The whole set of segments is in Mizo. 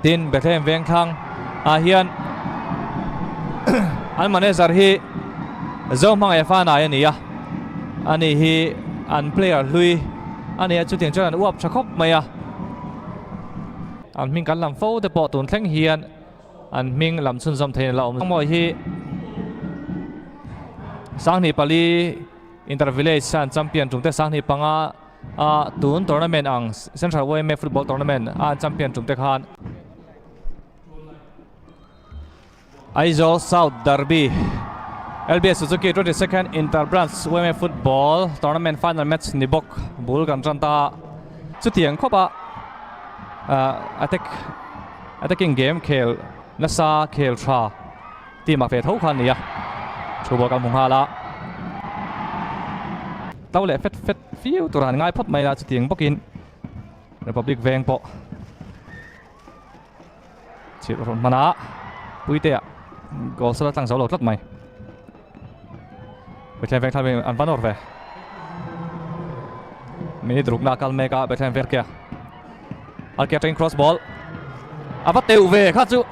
Tin, Bethlehem Vengthlang ah hian an manager hi Zohmangaih Fanai a ni a, ani hi an player hlui a ni a, chutiang chuan an uap tha khawp mai a. An hming kan lam fo te pawh tun thleng hian an hming lam chhunzawm theihin a la awm. Mawi hi 2004 Inter Village an champion tum te 2005 a tun tournament ang Central YMA Football Tournament a an champion tum te khan Aizawl South Derby LBS Suzuki 22nd Inter Branch YMA Football Tournament Final Match ni bawk bul kan tan ta chutiang khawp a attack attacking game khel nasa khel tha Team a ve tho kha a ni a, thu bawk a hmu nghal a. To leh fet fet viau tur han ngai phawt mai a, chutiang bawkin Republic veng pawh chhilh rawn hman a, Puitea goal sala tlang zo lo tlat mai. Bethlehem veng thlalak an va nawr ve. Minute rukna a kal mek a, Bethlehem veng kia. Arke atangin cross ball a va teuh ve kha chu.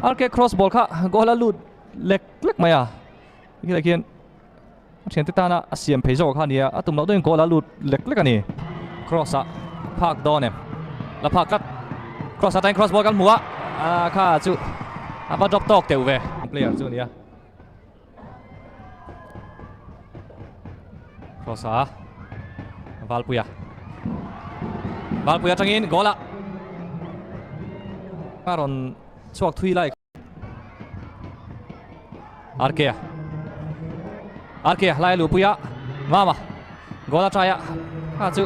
Arke cross ball kha goal a lut lek lek mai a, khilai khian a thiante tana a siam phei zawk kha a ni a, a tum loh deuhin goal a lut lek lek a ni. Cross ah phak dawn em? La phak tlat. Cross atangin cross ball kan hmu a, ah kha chu a va drop tawk teuh ve. Player chu a ni a. Cross a Valpuia. Valpuia atangin goal a a rawn chhuak thui lai. Arkea. Arkea lai lupuia Mama goal a try a kha chu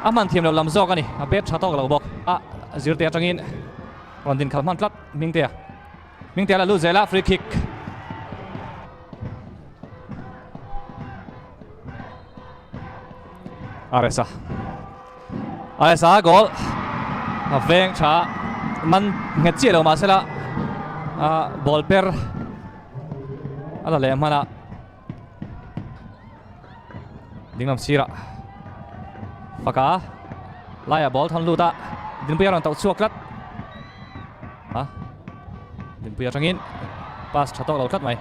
a hman thiam lo lam zawk a ni a bet tha tawk lo bawk a zirte atangin rawn din khalh hman tlat Hmingtea. Hmingtea la lut zel a free kick. Aresa. Aresa goal. A veng tha man nghet chiah lo mahsela a ball per a la leh hman a. Dinglam sirah faka laiah ball thawn lut a Dinpuia rawn tauh chhuak tlat a Dinpuia atangin pass tha tawk lo tlat mai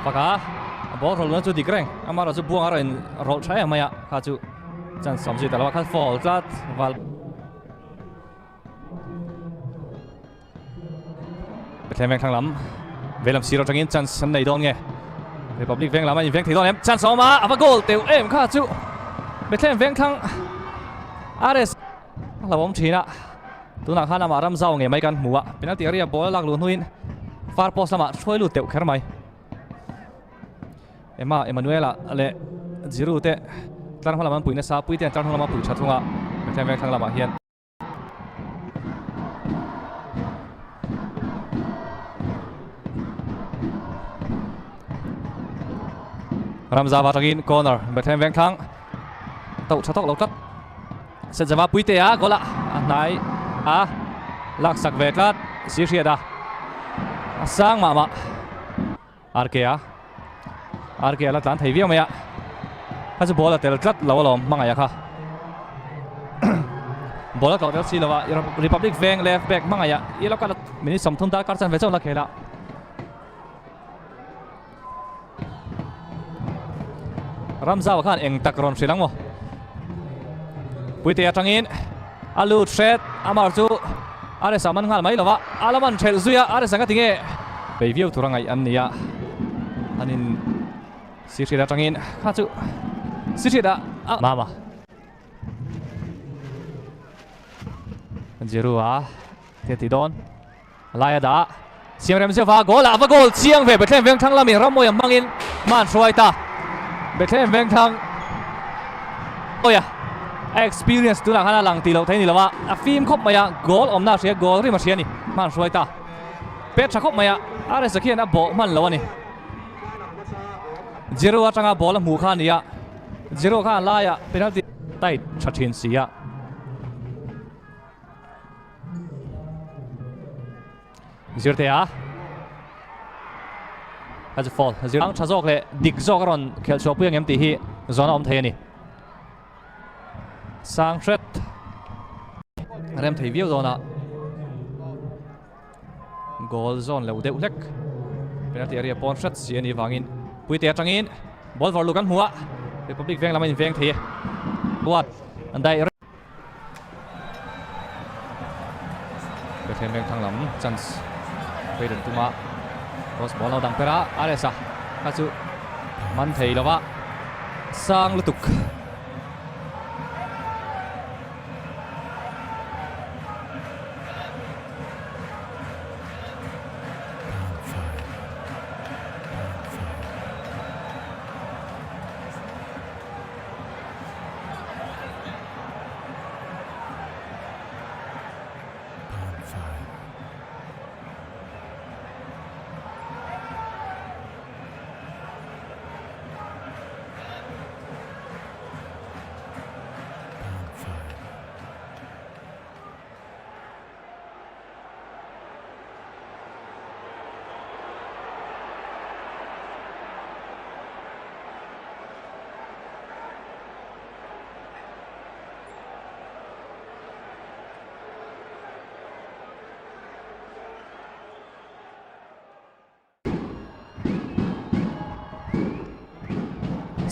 faka ball rawlh na chu dik reng amaherawh chu buang a rawn rawlh tha em mai a kha chu chance awm zui ta lo a khan foul tlat val Bethlehem veng thlang lam veilam sir atangin chance an nei dawn nge Republic veng lam a inveng thei dawn em chance a awm a a va goal teuh em kha chu Bethlehem veng thlang RS a hlauhawm thin a tunah khan amah ram zau ngei mai kan hmu a penalty area ball a lak luh hnuin far post lamah hruai lut teuh kher mai Emma Emanuela leh Jiru te tlar hma lam an pui nasa Puite an tlar hnung lama pui tha thung a Bethlehem veng thlang lamah hian Ramzava atangin corner Bethlehem Vengthlang to tha tawk lo tlat Senzava Puitea goal a a hnai a laksak ve tlat si hriat a a sang mah mah RK-a RK-a la tlan thei viau mai a kha chu ball a tel tlat lo alawm hmangaih a kha ball a tlawh tel si lo a Republic veng left back hmangaih a yellow card minute 30 dar kar chan ve chauh la khel a Ramzau khan eng tak rawn hrilh ang maw Puite atangin a lut hret amar chu Aresa man nghal mai lova a la man thelh zui a Aresa nga tinge bei viau tur a ngaih an ni a an in si hriat atangin kha chu si hriat a mama Jerua te ti dawn Laia dah siam rem zeuh a, goal ah a va goal chiang ve Bethlehem Vengthlang lamin Ramawia hmangin hma an hruai ta. Bethlehem Vengthlang Ramawia a experience tunah khan a lang tih loh theih a ni lo a, a fim khawp mai a, goal awmna a hria, goal rim a hria a ni, hma an hruai ta. Pet tha khawp mai a, RS khian a bawh hman lo a ni. Giroud atanga ball a hmuh kha a ni a, Giroud khan laiah penalty tight tha thin si a. Zirtea a chu fall zir tha zawk leh dik zawk a rawn khelh chhuah pui ang em tih hi zawn a awm thei a ni. Sang hret. Rem thei viau dawn a. Goal zawn lo deuh hlek. Penalty area pawn hret si a nih vangin Puite atangin ball vawrh luh kan hmu a. Republic veng lam a inveng thei e. Buat an daih reng. Bethlehem veng thlang lam chance Payton tuma cross ball lo dang per a Aresa kha chu man thei lova sang lutuk.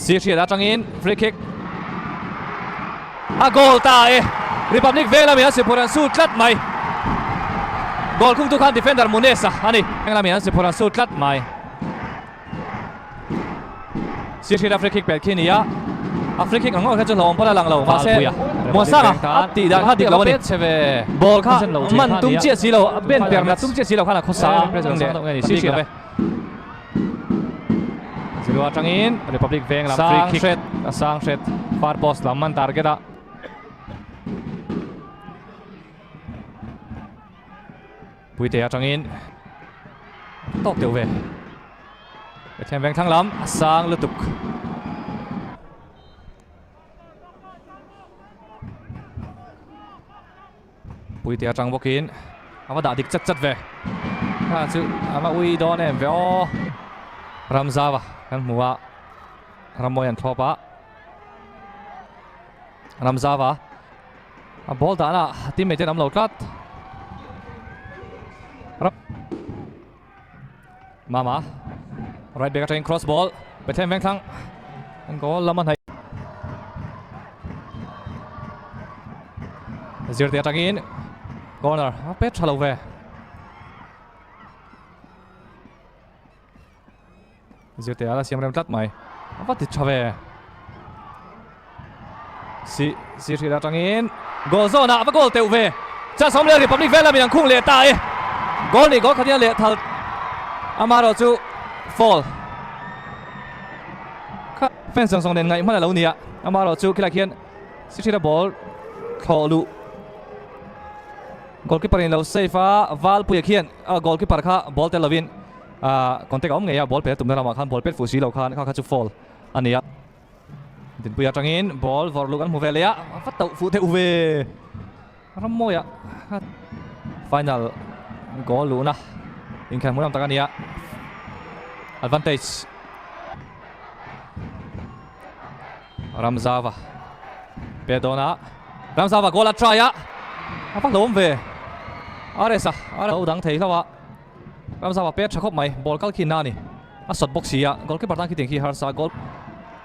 Si hriat atangin free kick a goal ta e Republic veng lamin an siphur an su tlat mai goal khungtu khan defender Munesa ani veng lamin an siphur an su tlat mai Si hriat a free kick pet khi ni a a free kick ang ngawt kha chu hlauhawm pawn a lang lo mahse Muasanga a tih dan kha dik lo a ni ball kha man tum chiah si lo a ben per na tum chiah si lo khan a khawsa a si hriat a Zero atangin Republic veng lam free kick hret a sang hret far post lam an target a Puite atangin tawk deuh ve Pathian veng thlang lam a sang lutuk. Puite atang bawkin a va dah dik chat chat ve. Kha chu a va ui dawn em ve aw. Ramzava kan hmu a Rammawi an thlawp a. Ramzava a ball dahna teammate ten an awm lo tlat. Mama right back atangin cross ball Bethlehem Vengthlang an goal lam a hnaih Zirte atangin corner a pet tha lo ve Zirte a la siam rem tlat mai a va ti tha ve Si si hril atangin goal zawnah a va goal teuh ve. Chasawm leh Republic vel lamin an khung leh ta e. Goal nih goal khatin a leh thal amaherawh chu foul kha fans zawng zawng nen ngaih hman a lo ni a. Amaherawh chu khilai khian si hrila ball thlawh luh goalkeeper in lo save a, Valpuia khian goalkeeper kha ball tel lovin contact a awm ngei a, ball pet a tumna lamah khan ball pet fuh si lo khan kha kha chu foul a ni a. Dinpui atangin ball vawrh luh kan hmu ve leh a, a va tauh fuh deuh ve. Rammawiah final goal luhna inkhelh hmuh lam tak a ni a. Advantage Ramzava pe dawn a, Ramzava goal a try a, a va hlawm ve. Aresa a lo dang thei hlauh a. Ramzava pet tha khawp mai, ball kal khi na a ni. A sawt bawk si a, goalkeeper tan khitiang khi harsa goal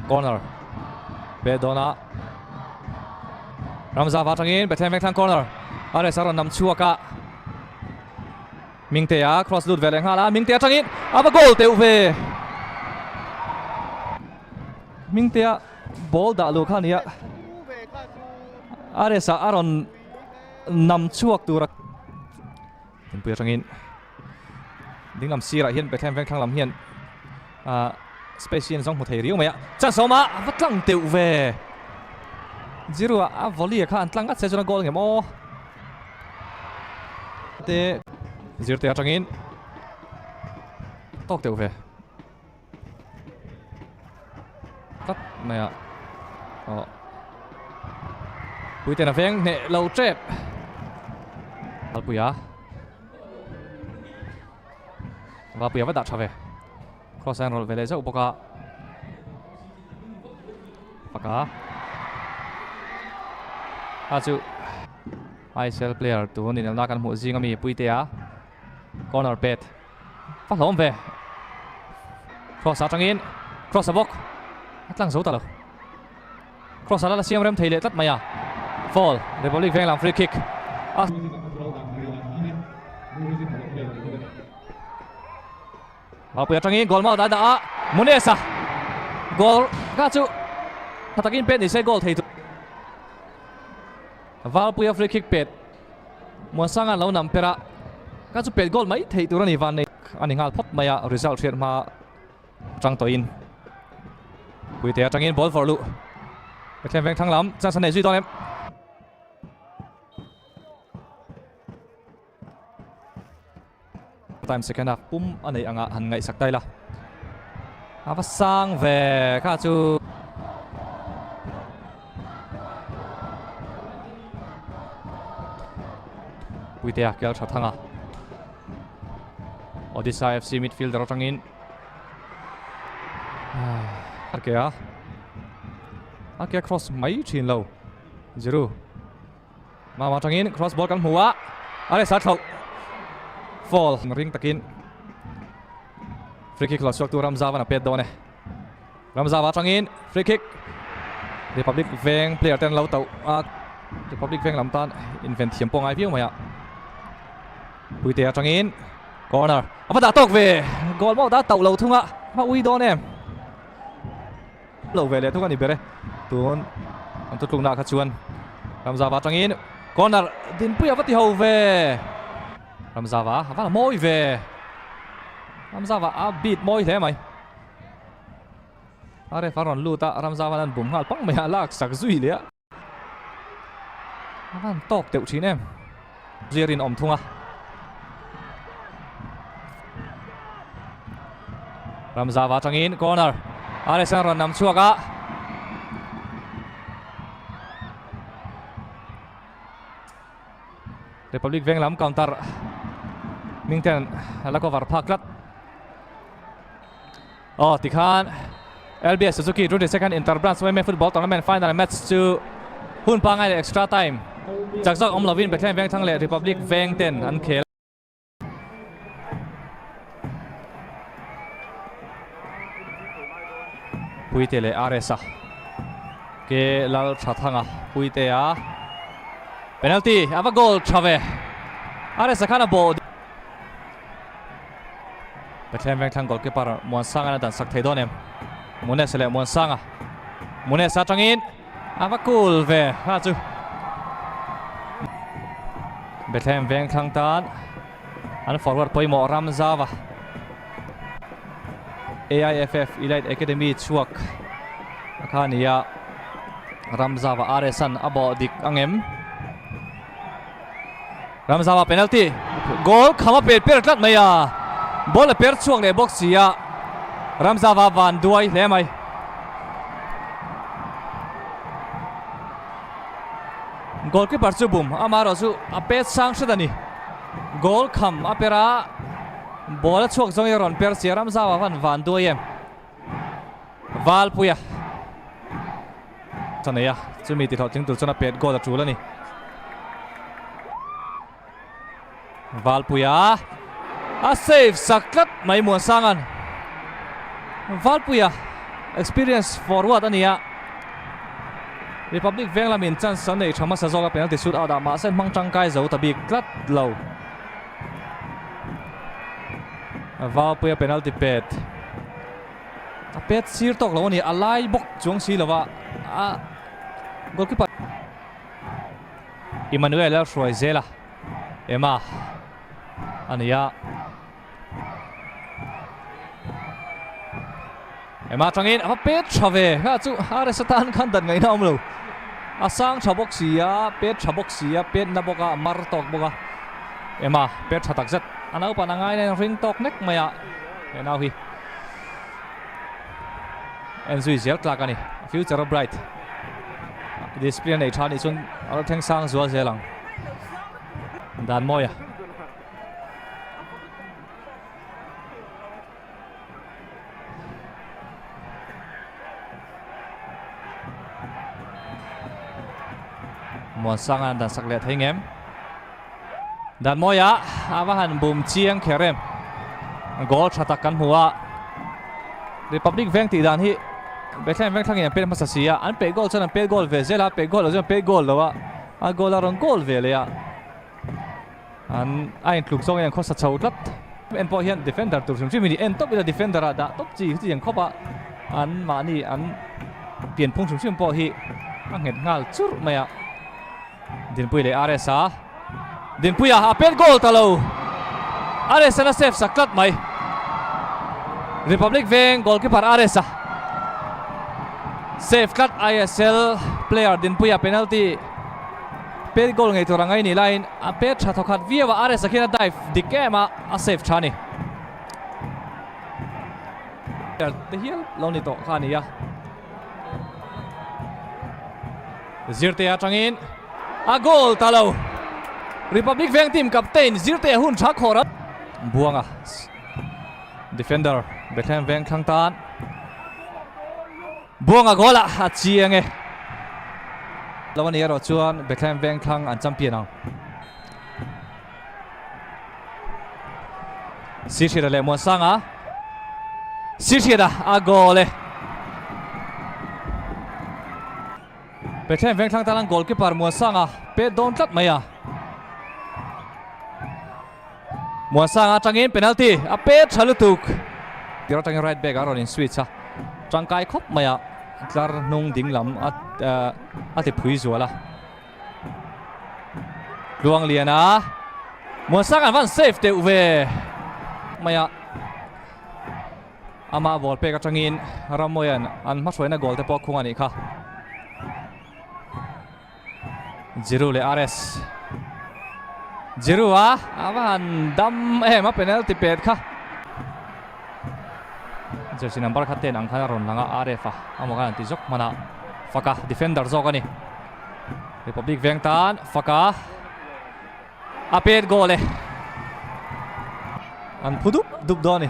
corner pet dawn a. Ramzava atangin Bethlehem Vengthlang corner a rest a rawn nam chhuak a. Mingtea cross lut ve leh nghal a, Mingtea atangin a va goal teuh ve. Mingtea ball dah luh kha a ni a. A rest a rawn nam chhuak tur a. Inpui atangin dinglam sirah hian Bethlehem veng thlang lam hian ah space hi an zawng hmu thei riau mai a, chance a awm a, a va tlang teuh ve. Zero ah a volley kha an tlang ngat se chuan a goal ngem aw. Te zirte atangin tawk teuh ve. Tlat mai a aw Puiten a veng hneh lo tep Valpuia Valpuia va dah tha ve Cross a inrawlh ve leh zauh bawk a Faka A chu. ISL player tun inelna kan hmuh zing ami Puitea corner pet va hlawm ve cross atangin cross a bawk a tlang zo ta lo cross a la siam rem thei leh tlat mai a foul Republic Venglam free kick a Mapui atangin goal mouth a dah a, Munez-a goal kha chu tha takin pet ni se goal thei tur. Valpuia free kick pet Muansanga lo nam per a, kha chu pet goal mai thei tur a ni van nei a ni nghal phawt mai a, result hriat hma atang tawhin Puitea atangin ball vawrh luh Bethlehem Vengthlang lam chance a nei zui dawn em. Time second half pum a neih anga han ngaihsak ta ila. A va sang ve kha chu. Puitea kel tha thanga. Odisha FC midfielder atangin Arkea Arkea cross mai thin lo. Jiru Mama atangin cross ball kan hmu a, a resa thlauh foul ring takin free kick lo chhuak tu Ramzavan a pet dawn e. Ramzava atangin free kick Republic Veng player ten lo tauh a, Republic Veng lam tan inven thiam pawh ngai viau mai a. Puite atangin corner a va dah tawk ve, goal mauh dah tauh lo thung a, a ui dawn em. Lo ve leh thung a ni ber e. Tun an thutlukna kha chuan Ramzava atangin corner dinpui a va ti ho ve. Ramzava a va la mawi ve. Ramzava a beat mawi hle mai. A ref a rawn lut a, Ramzava an bum nghal pang mai a, lak sak zui leh a. A van tawk deuh thin em. Zir in awm thung a. Ramzava atangin corner. Alisson rawn nam chhuak a. Republic Veng lam counter Mingten la cover phak tlat. Aw tikhan LBS Suzuki 22nd Interbranch Women Football Tournament Final Match chu hun pangai leh extra time chak zawk awm lovin Bethlehem Vengthlang leh Republic Veng ten an khel. Puite leh RS-a ke Lal Thathanga Puitea penalty a va goal tha ve RS-a khan a bawh. Bethlehem Vengthlang goalkeeper Muansanga a dan sak thei dawn em? Munes leh Muansanga. Munes atangin a va cool ve ha chu. Bethlehem Vengthlang tan an forward pawimawh Ramzava. AIFF Elite Academy chhuak a kha nia Ramzava RS-an a bawh dik angem? Ramzama penalty goal kham a pet per tlat mai a, ball a per chhuak leh bawk si a, Ramzava van duai hle mai. Goalkeeper chu bum amaherawh chu a pet sang hret a ni. Goal kham a per a, ball a chhuak zawng hi a rawn per si a, Ramzava van van duai em. Valpuia. Ka nei a, chumi ti hlawhtling tur chuan a pet goal a tul a ni. Valpuia a save sak tlat mai Muansanga'n. Valpuia experience forward a ni a, Republic veng lamin chance an nei tha hmasa zawk a penalty shoot out ah mahse an hmang tangkai zo ta bik tlat lo. Valpuia penalty pet. A pet sir tawk lo a ni, a lai bawk chuang si lova a goalkeeper Emmanuel a hruai zel a, Emma a ni a. Emma atangin a va pet tha ve, kha chu RS atan khan dan ngaihna awm lo. A sang tha bawk si a, pet tha bawk si a, pet na bawk a, a mar tawk bawk a. Emma pet tha tak zet, a naupang a ngaina in ring tawk nek mai a, he nau hi. En zui zel tlak a ni. Future a bright. Discipline a nei tha nih chuan a lo thleng sang zual zel ang. Dan mawi a. Muansanga an dan sak leh thei ngem. Danmawia a va han bum chiang kher em. Goal tha tak kan hmu a. Republic veng tih dan hi Bethlehem veng thlangin an pet hmasa si a, an peh goal chuan an pet goal ve zel a, peh goal loh chuan an pet goal lo a, a goal a rawn goal ve leh a. An a intluk zawngin an khawsa chho tlat. En pawh hian defender tur hrim hrim hi ni en tawp ila defender ah dah tawp chi chi ang khawp a, an mahni an pianphung hrim hrim pawh hi a nghet nghal churh mai a. Dinpui leh RS a, Dinpuia a pet goal ta lo. RS an a save sak tlat mai. Republic veng goalkeeper RS a save tlat ISL player Dinpuia penalty pet goal ngei tur a ngai ni laiin a pet tha thawkhat viau a, RS a khian a dive dik em a, a save tha a ni. Te hial lo ni tawh kha a ni a. Zirtea atangin a goal ta lo. Republic Veng team captain Zirtea hun tha khawr a. Buanga defender Bethlehem Veng thlang tan. Buanga goal ah a chiang e. Lo ani erawh chuan Bethlehem Veng thlang an champion ang. Sihriata leh Muansanga. Sihriata a goal e. Bethlehem Vengthlang tan an goalkeeper Muansanga pet dawn tlat mai a. Muansanga atangin penalty a pet tha lutuk. Tir atangin right back a rawn in switch a. Tangkai khawp mai a tlar hnung ding lam a a ti phui zual a. Tluangliana Muansang an van save teuh ve mai a. Ama ball pek atangin Rammawia'n an hmahruaina goal te pawh a khung a nih kha. Jiru leh RS. Jiru a a va han dam em a penalty pet kha. Jersey number kha ten ang khan a rawn lang a RF a amaw khan an ti zawk hman a Faka defender zawk a ni. Republic veng tan Faka a pet goal e. An phu dup dup dawn a ni.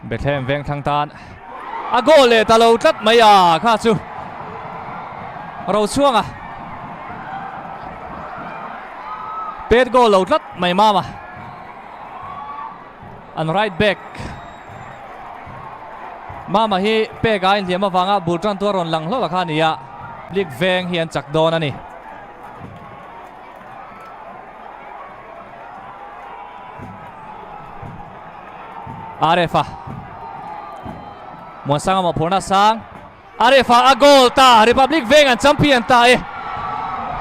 Bethlehem veng thlang tan a goal leh ta lo tlat mai a kha chu Rochhuanga pet goal lo tlat mai mama an right back mama hi pek a inhliam avanga bul tan tu a rawn lang hlawlh a kha a ni a League veng hi an chak dawn a ni. Aref a Muansanga mawhphurhna sang Aref a a goal ta Republic Veng an champion ta e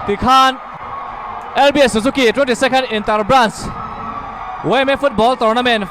tikhan LBS Suzuki 22nd Inter Branch YMA Football Tournament.